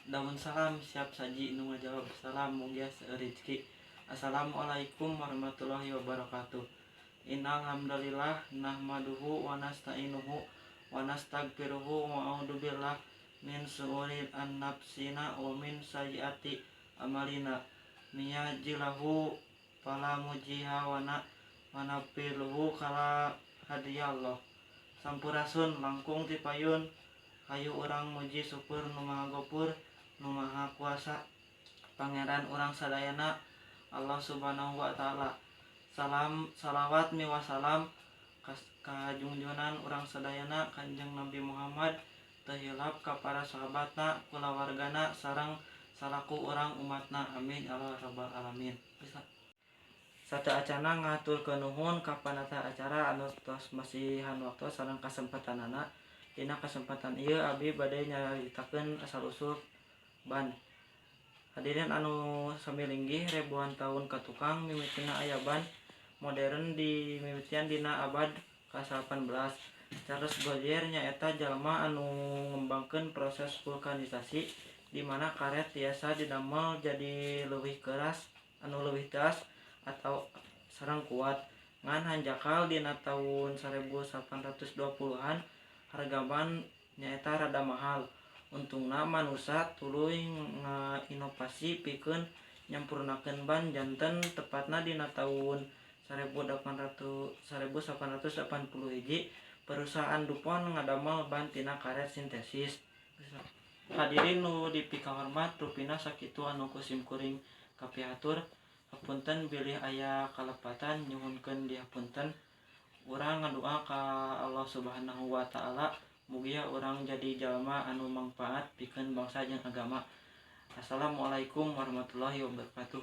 Daun salam siap saji nu ngajawab salam, mugia seueur rizki. Assalamualaikum warahmatullahi wabarakatuh. Innalhamdalillah nahmaduhu wa nasta'inuhu wa nastaghfiruhu wa a'udzu min syururi anfusina wa min sayyiati a'malina. Miyahdihillahu fala mudilla wa man fala hadiyallah. Sampurasun, langkung ti payun hayu urang muji syukur nu Maha Gopur, nu Maha Kuasa, Pangeran urang sadayana, Allah Subhanahu wa Ta'ala. Salam, salawat miwah salam ka junjunan urang sadayana, Kanjeng Nabi Muhammad, teu hilap ka para sahabatna, kulawargana, sareng salaku urang umatna. Amin ya Allah rabbal alamin. Bisa sateuacanna ngahaturkeun nuhun ka panata acara anu tos masihan waktu sareng kasempatanana. Dina kesempatan ieu abi bade nyaritakeun asal usul ban. Hadirin anu sami linggih, ribuan tahun ka tukang mimitina aya ban modern dimimitian dina abad ka-18. Charles Goodyear nyaeta jalma anu ngembangkeun proses vulkanisasi, di mana karet tiasa didamel jadi leuwih keras, anu leuwih teas atau sareng kuat. Ngan hanjakal dina tahun 1820-an harga ban nyaeta rada mahal. Untungna manusa tuluy ngainovasi pikeun nyampurnakeun ban janten tepatna dina tahun 1800 1881 perusahaan DuPont ngadamel ban tina karet sintesis. Hadirin nu dipikahormat, rupina sakitu anu ku simkuring kapihatur. Hapunten bilih aya kalepatan, nyuhunkeun dihapunten. Urang ngadua ka Allah Subhanahu wa Ta'ala, mugia urang jadi jalma anu mangpaat pikeun bangsa jeung agama. Assalamualaikum warahmatullahi wabarakatuh.